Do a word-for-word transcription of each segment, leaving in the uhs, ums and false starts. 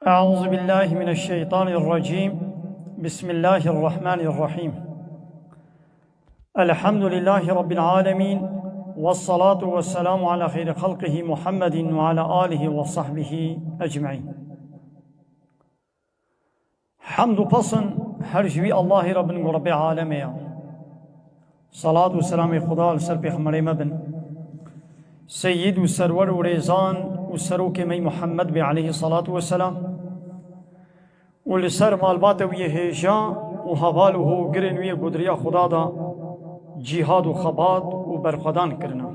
أعوذ بالله من الشيطان الرجيم. بسم الله الرحمن الرحيم. الحمد لله رب العالمين، والصلاة والسلام على خير خلقه محمد وعلى آله وصحبه أجمعين. Hemd û pesn her ji wî Allahê re bin ku Rebbê alemê ye. Salat û selamê Xuda li ser pêxemberê me bin. Seyyid û serwer û rêzan û serokê me Muhammed bê aleyhî salatu weselam. Û li ser malbata wî yê hêja û heval û hogirên wî yê ku di riya Xuda de cîhad û xebat û berxwedan kirine.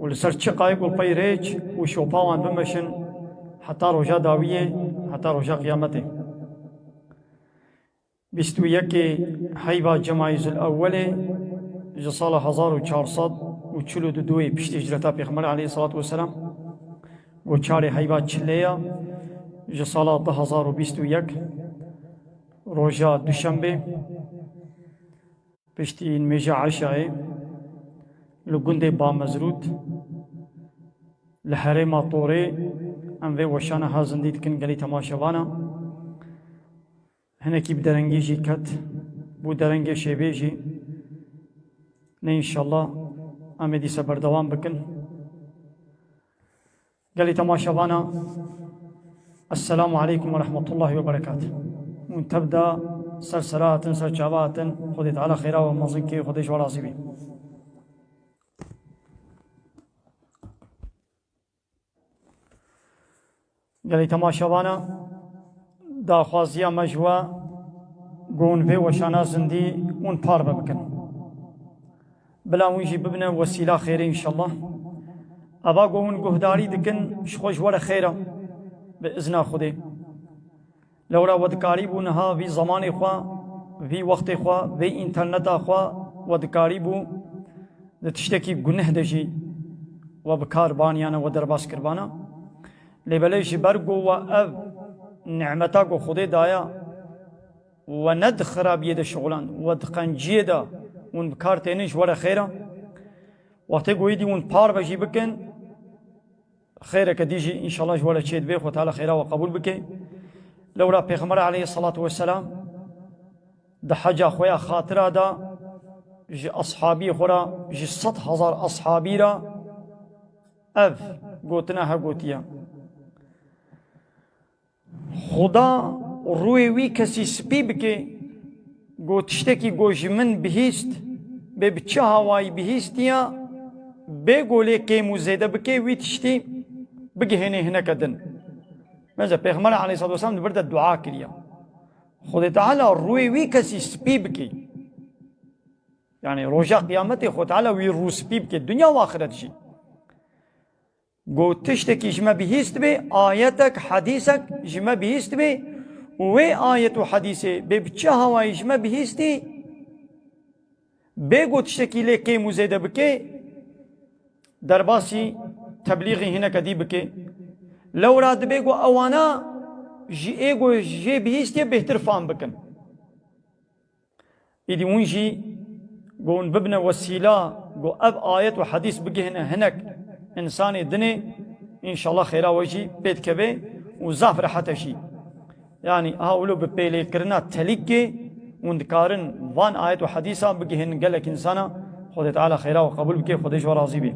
Û li ser çi qayik û peyrêç û şopa wan bimeşin heta roja dawiyê, heta roja qiyametê. Bîst û yekê heyva Cemayîzul Ewwelê ji sala hezar û çar sed û çil û du piştî hicreta Pêxemberê aleyhissalatu vesselam, û çarê heyva çilê ya ji sala du hezar û bîst û yek, roja Duşembê, piştî nimêja Eşayê li gundê Bamezrût li herêma Torê em vê weşana ha zindî dikin gelî temaşevana. Hinekî bi derengî jî ket, bû derengê şêvê jî. Ne înşallah em ê dîsa berdewam bikin. Gelî temaşevana, Esselamu aleykum ve rahmetullahi ve berekatuh. Hûn tev de ser sera hatin, ser çava hatin. Xwedê Teala xêra we mezin kê, Xwedê ji we razî bê. Gelî temaşevana, daxwaziya me ji we ku hûn vê weşana zindî hûn parve bikin. Bila hûn jî bibine wesîla xêrê înşallah. Eva ku hûn guhdarî dikin, ji xwe ji we re xêr e, bi izna Xwedê. Lewra we dikarîbû niha vî zemanê xwe, vî wextê xwe, vê înterneta xwe we dikarîbû di tiştekî guneh de jî we bi kar baniyane, we derbas kiribana. Lê belê ji ber ku we ev nimeta ku Xwedê daye, we ne di xirabiyê de şixulan, we di qenciyê de hûn bi kar tênin, ji we re xêr e. Wextê ku êdî hûn parve jî bikin, xêreke dî jî înşallah ji we re çê dibe, Xwe Teala xêra we qebûl bike. Lewra Pêxember aleyhissalatu vesselam di heca xwe ya xatira de ji ashabî xwe re, ji sed hezar ashabî re ev gotina he gotiye. Xuda rûyê wî kesî spî bike, ku tiştekî ku ji min bihîst, bê bi çi hawayî bihîstiya, bê ku lê kêm û zêde bike, wî tiştî bigihênê hineke din. Mesela Pêxember aleyhissalatu vesselam di vir de dua kiriya. Xwedê Teala rûyê wî kesî spî bike. Yani roja qiyametê Xwedê Teala wî rû spî bike, dinya û axiret jî. Ku tiştekî ji me bihîst bê, ayetek, hedîsek ji me bihîst bê û wê ayet û hedîsê bê bi çi hawayî ji me bihîstî, bê ku tiştekî lê kêm û zêde bike, derbasî teblîxî hineke dî bike. Lewra dibê ku ewana ji ê ku jê bihîstiye bêhtir fam bikin. Îdî hûn jî ku hûn bibine wesîla ku ev ayet û hedîs bigihine hinek însanê dinê, înşallah xêra we jî pê dikeve û zaf rehet e jî. Yanî ha wilo bi pêlêkirina telîkê hûn dikarin van ayet û hedîsa bigihînin gelek însana. Xwedê Teala xêra we qebûl bike, Xwedê ji we razî be.